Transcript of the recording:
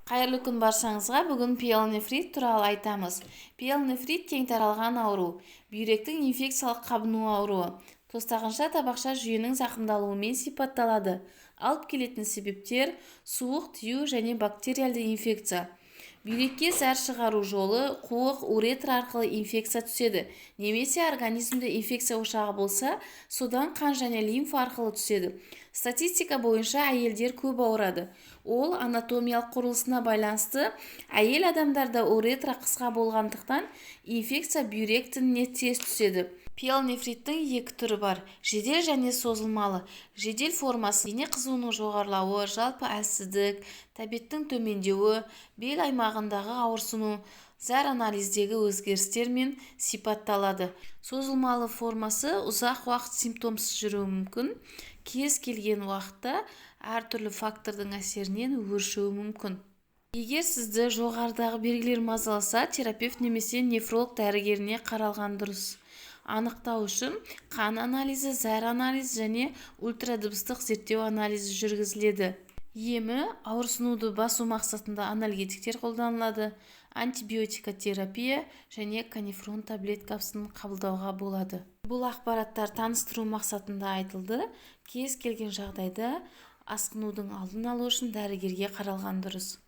Қайырлы күн баршаңызға! Бүгін пиелонефрит туралы айтамыз. Пиелонефрит – кең таралған ауру, бүйректің инфекциялық қабыну ауруы. Тостағанша табақша жүйенің зақымдалуымен сипатталады. Алып келетін себептер: суық тию және бактериальды инфекция. Бүйрекке зәр шығару жолы қуық уретра арқылы инфекция түседі немесе организмде инфекция ошағы болса, содан қан және лимфа арқылы түседі. Статистика бойынша, әйелдер көп ауырады. Ол анатомиялық құрылысына байланысты. Әйел адамдарда уретра қысқа болғандықтан, инфекция бүйрек тініне тез түседі. Пиелонефриттің екі түрі бар: жедел және созылмалы. Жедел формасы дене қызуының жоғарылауы, жалпы әлсіздік, тәбеттің төмендеуі, бел аймағындағы ауырсыну, зәр анализдегі өзгерістермен сипатталады. Созылмалы формасы ұзақ уақыт симптомсыз жүруі мүмкін, кез келген уақытта әртүрлі фактордың әсерінен өршуі мүмкін. Егер сізді жоғарыдағы белгілер мазаласа, терапевт немесе нефролог дәрігеріне қаралған дұрыс. Анықтау үшін қан анализі, зәр анализі және ультрадыбыстық зерттеу анализі жүргізіледі. Емі: ауырсынуды басу мақсатында анальгетиктер қолданылады, антибиотикотерапия және канефрон таблеткасын қабылдауға болады. Бұл ақпараттар таныстыру мақсатында айтылды. Кез келген жағдайда асқынудың алдын алу үшін дәрігерге қаралған дұрыс.